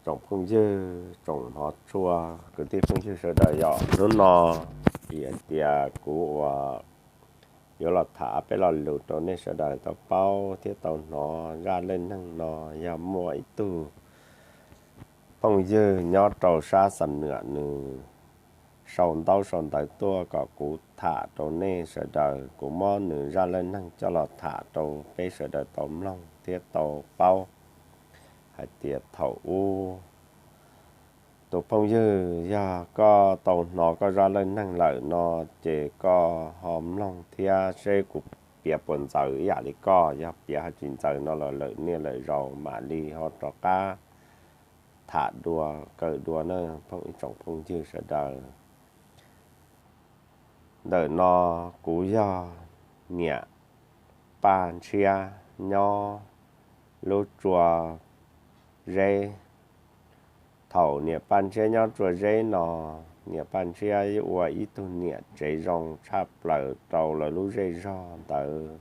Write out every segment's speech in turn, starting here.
Tsoom phooj ywg, tsoom hmov tshua, kwv tij phooj ywg sawv daws, yog hnub no vim hais tias kuv uas yuav los tham peb lo lus rau nej sawv daws tau paub thiab tau hnov. Zaj leej neeg no yog muaj ib tug phooj ywg nyob rau sab Xam Nuam, nws sau ntaub sau ntawv tuaj kom kuv tham rau nej sawv daws. Kuv muab nws zaj leej neeg coj los tham rau peb sawv daws tau mloog thiab tau paub hais tias thaum ub, tus phooj ywg, yog koj tau hnov koj zaj leej neeg lawm no ces koj ho mloog thiab seb kuv piav puas ntxaws ib yam li koj. Yog piav ho tsis ntxaws no los lawm niaj lawm zaus mam li ho rov qab tham dua kawm dua na ib tsoom phooj ywg sawv daws. Ntawm no kuv yog niam Paj Ntshiab nyob lub Tsua Zeb. Thaum niam Paj Ntshiab nyob Tsua Zeb no, niam Paj Ntshiab ua ib tug niam tsev zoo tshaj plaws rau lawv lub zej zog ntawd.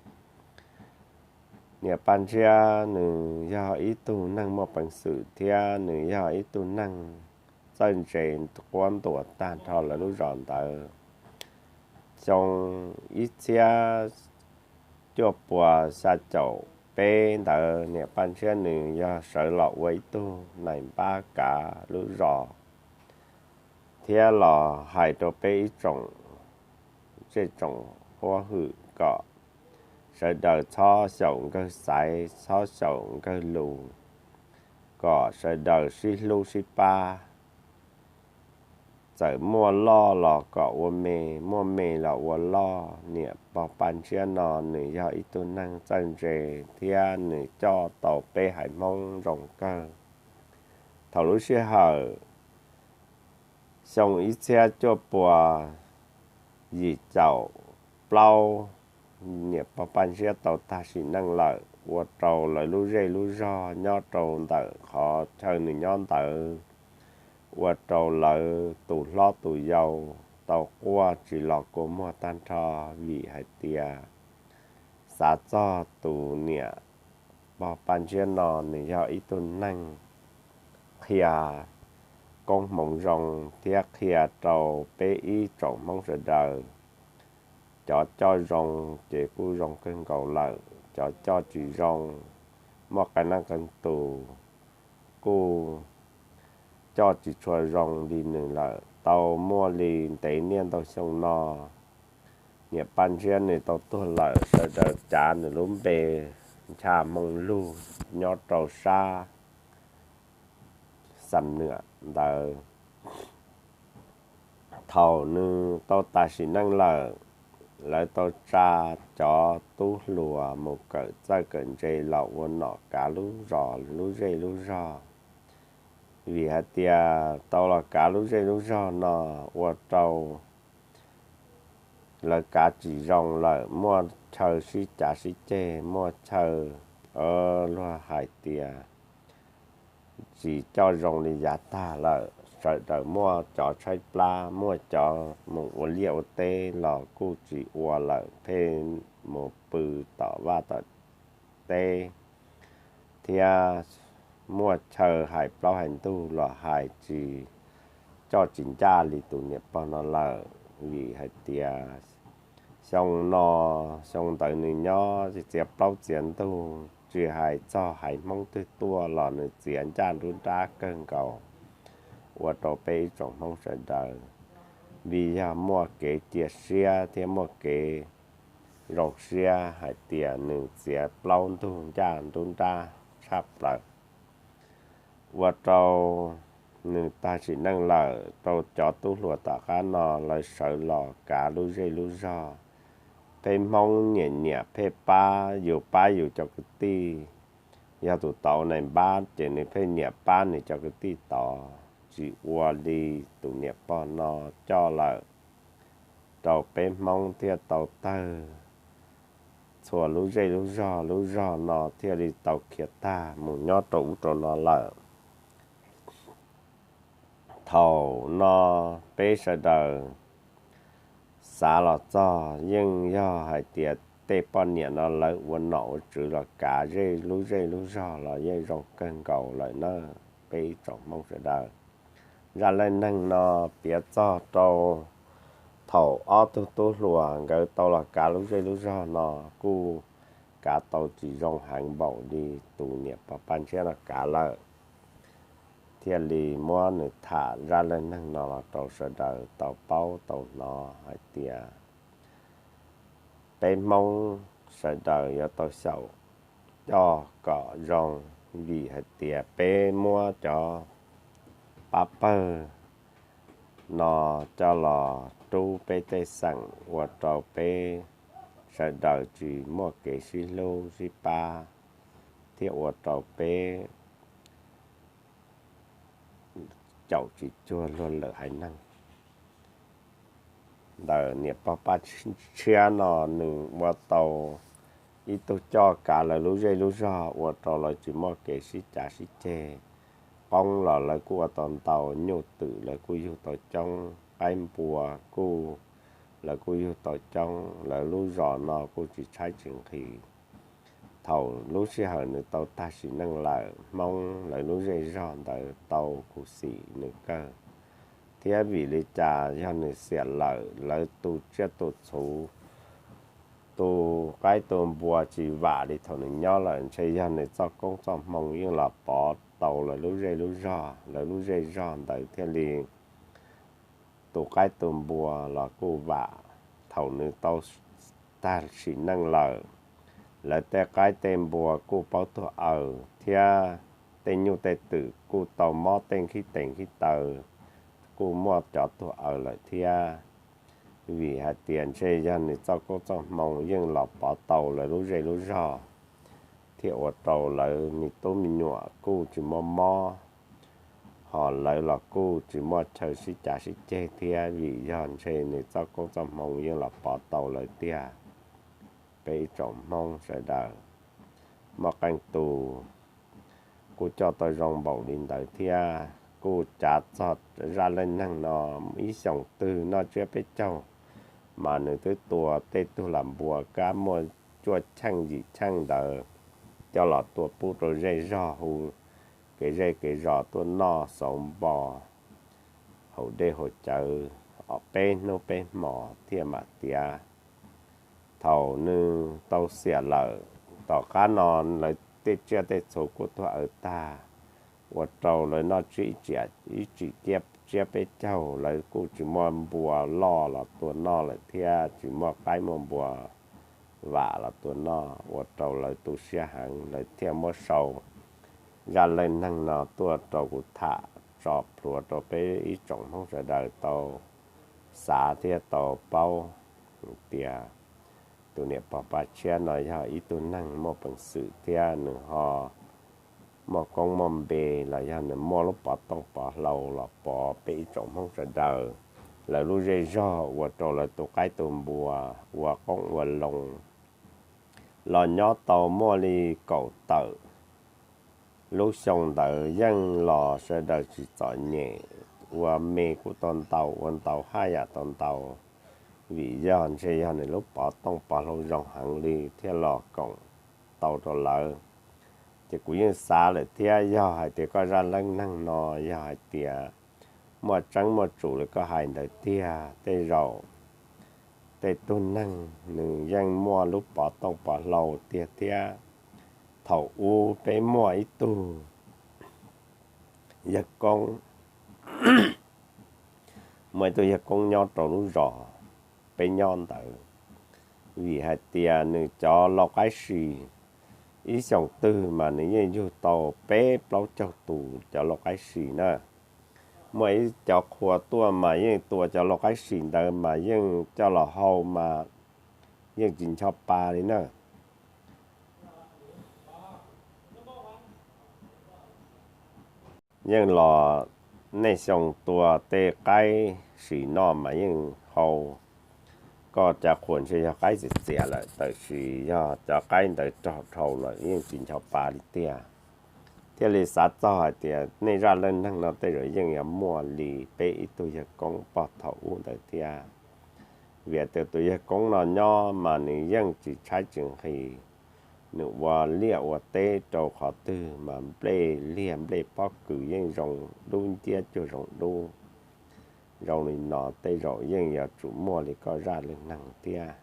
Niam Paj Ntshiab nws yog ib tug neeg muaj peev xwm thiab nws yog ib tug neeg txawj ntse quab ntuas tag nrho lawv lub zos ntawd. Xyoo ib txhiab cuaj puas xya caum peb ntawd, niam Paj Ntshiab nws yog sawv los ua ib tug nais npab kav lub zos thiab los hais rau peb ib tsoom zej tsoom huab hwm kom sawv daws txhob xyaum nkawg xaiv, txhob xyaum nkawg lus, kom sawv daws sib hlub sib pab. Txawm muaj loj los kom ua me, muaj me los ua loj. Niam pog Paj Ntshiab no nws yog ib tug neeg txawj ntse thiab nws coj tau peb haiv Hmoob zoo kawg. Thaum lub sij hawm xyoo ib txhiab cuaj puas yim caum plaub, niam pog Paj Ntshiab tau tag sim neej lawm, ua rau lawv lub zej lub zog nyob rau ntawm qhov chaw nws nyob ntawd ua rau lawv tus hlob tus yau tau quaj tsis los kua muag tag nrho, vim hais tias xav txog tus niam pog Paj Ntshiab no nws yog ib tug neeg qhia koob hmoov zoo thiab qhia rau peb ib tsoom Hmoob sawv daws. Cov coj zoo ces kuj zoo kawg nkaus lawm, cov coj tsis zoo, muaj qee leej qee tus kuj coj tsis tshua zoo li nws lawm. Tau muaj li ntev niaj ntau xyoo no, niam Paj Ntshiab nws tau tuag lawm, sawv daws cav nws lub npe Nchaj Hmoo Lug nyob rau sab Xam Nuam ntawd. Thaum nws tau tag sim neej lawm, lawv tau tsa cov tub hluas mus kawm txawj kawm ntse los ua nom kav lub zos lub zej lub zog. Vim hais tias tau los kav lub zej lub zog no ua rau lawv kav tsis zoo lawm, muaj chaw sib cav sib ceg, muaj chaw luag hais tias tsis coj zoo li yav tag lawm. Sawv daws muaj cov tshaib plab, muaj cov mus ua liaj ua teb los kuj tsis ua lawm, pheej mus pw tom vaj tom teb, thiab muaj chaw hais plaub hais ntug los hais tsis coj tsis ncaj li tus niam pog no lawm. Vim hais tias xyoo no, xyoo ntawd nws nyob txiav plaub txiav ntug, tsis hais txog haiv Hmoob twg tuaj los nws txiav ncaj nruab nrab kawg nkaus, ua rau peb ib tsoom Hmoob sawv daws vim yog muaj kev cia siab thiab muaj kev zoo siab hais tias nws txiav plaub ntug ncaj nruab nrab tshaj plaws. Ua rau nws tag sim neej lawm, rau cov tub hluas tom qab no lawv sawv los kav lub zej lub zog. Peb Hmoob nyiam nyiam pheej pab yus pab yus cov kwv tij. Yog tus tau nais npab ces nws pheej nyiam pab nws cov kwv tij tod, tsis ua li tus niam pog no coj lawm, rau peb Hmoob thiaj tau tawg txhua lub zej lub zog, lub zog no thiaj li tau khiav tag mus nyob rau ub rau no lawm. Thaum no peb sawv daws xav los txog yeej yog hais tias tej poj niam no lawv ua nom ua tswv los kav zej lub zej lub zog los yeej zoo kawg nkaus lawm na. peb ib tsoom Hmoob sawv daws. Zaj leej neeg no piav txog rau thaum ob tug tub hluas nkawd tau los kav lub zej lub zog no kuj kav tau tsis zoo heev npaum li tus niam pog Paj Ntshiab no kav lawm, thiaj li muab nws tham zaj leej neeg no los rau sawv daws tau paub tau hnov hais tias peb Hmoob sawv daws yuav tau xyaum coj kom zoo, vim hais tias peb muab cov pab pawg no coj los rub peb tej xeem ua rau peb sawv daws tsis muaj kev sib hlub sib pab, thiab ua rau peb caum tsis cuag luag lwm haiv neeg. Ntawm niam pog Paj Ntshiab no nws ua tau ib tug coj kav lawv lub zej lub zog ua rau lawv tsis muaj kev sib cav sib ceg. Qoob los lawv kuj ua tau ntau, nyuj twm lawv kuj yug tau coob, qaib npua kuj lawv kuj yug tau coob, lawv lub zos no kuj tsis tshaib tsis nqhis. Thaum lub sij hawm nws tau tag sim neej lawm, Hmoob lawv lub zej zog ntawd tau khuv xim nws kawg, thiab vim li cas yog nws xiam lawm, lawv tu tsiaj tu txhu, tu qaib tu npua tsis vam li thaum nws nyob lawm, ntshe yog nws txoj koob txoj hmoo yeej los pov tau lawv lub zej lub zog, lawv lub zej zog ntawd thiaj li tu qaib tu npua los kuj vam. Thaum nws tau tag sim neej lawm, lawv tej qaib tej npua kuj paub tuag aws thiab tej nyuj tej twm kuj tau mob tej nkhib tes nkhib taw, kuj muaj cov tuag aws lawm thiab. Vim hais tias ntshe yog nws txoj koob txoj hmoo yeej los pov tau lawv lub zej lub zog, thiaj ua rau lawv me tub me nyuam kuj tsis muaj mob, ho lawv los kuj tsis muaj chaw sib cav sib ceg thiab, vim yog ntshe nws txoj koob txoj hmoo yeej los pov tau lawv tiag. Peb ib tsoom Hmoob sawv daws, muaj qee tus kuj coj tau zoo npaum li ntawd thiab. Kuj cav txog zaj leej neeg no, ib xyoos twg noj tsiab peb caug, mas nws twb tua tej tug lam npua kab muaj cuaj cheej yim cheej ntawd coj los tua pub rau zej zog, hu kev zej kev zos tuaj noj xauv npo haus dej haus cawv peb hnub peb hmos thiaj mam tiav. Thaum nws tau xiam lawm, tom qab no lawv tej tsiaj tej txhu kuj tuag aws tag, ua rau lawv noj tsiab ib tsim tsiab peb caug, lawv kuj tsis muaj npua loj los tua noj lawm thiab tsis muaj qaib muaj npua vam los tua noj, ua rau lawv tu siab heev, lawv thiaj muab sau zaj leej neeg no tuaj rau kuv tham tso plhuav rau peb ib tsoom Hmoob sawv daws tau xav thiab tau paub tias tus niam pog Paj Ntshiab no yog ib tug neeg muaj peev xwm thiab nws ho muaj koob muaj npe los yog nws muaj lub pov tooj pov hlau los pov peb ib tsoom Hmoob sawv daws lawv lub zej zog ua rau lawv tu qaib tu npua, ua qoob ua loo los nyob tau muaj li kaum tawm lub xyoo ntawd yeej los sawv daws tsis txom nyem, ua me kuj tau ntau, ua ntau haj yam tau ntau, vim yog ntshe yog nws lub pov tooj pov hlau zoo heev li thiaj los koom tau rau lawv. Ces kuv yeej xav lawm thiab, yog hais tias koj zaj leej neeg no yog hais tias muaj tseeb muaj tsum li koj hais ntawd tiag, tej zaum tej tug neeg nws yeej muaj lub pov tooj pov hlau tiag thiab. Thaum ub peb muaj ib tug yawg koob, muaj ib tug yawg koob nyob rau lub zos peb nyob ntawd, vim hais tias nws cov lau qaib si, ib xyoos twg mas nws yeej yug tau peb plaub caug tus cov lau qaib si na. Muaj ib cov qhua tuaj mas yeej tua cov lau qaib si ntawd mas yeej coj los hau mas yeej tsis ncho pa li na. Yeej los nej xyoo tua tej qaib si noj mas yeej hau, koj cov qhua ntshe yog qaib txias txias lawm, tab sis yog cov qaib ntawd rog dhau lawm yeej tsis ncho pa li tiag. Thiaj li xav txog hais tias nej zaj leej neeg no tej zaum yeej yuav muaj li peb ib tug yawg koob pog thaum ub ntawd thiab. Vim tias tus yawg koob no nyob mas nws yeej tsis tshaib tsis nqhis, nws ua liaj ua teb rau qhov twg mas nplej liaj nplej pob kws yeej zoo dub nciab cuag zoo dub. Zoo li no tej zaum yeej yuav tsum muaj li koj zaj lwm neeg thiab.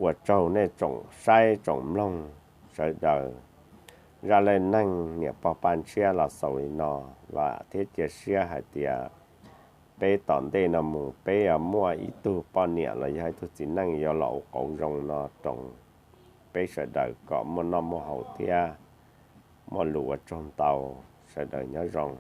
Ua tsaug nej tsoom saib tsoom mloog sawv daws. Zaj lwm neeg niam pog Paj Ntshiab los xaus li no, vam thiab cia siab hais tias peb tom ntej no mus peb yuav muaj ib tug poj niam los yog ib tug txiv neej yuav los ua qauv zoo no rau peb sawv daws kom muaj noj muaj haus thiab muaj lus ua tsaug ntau. Sawv daws nyob zoo.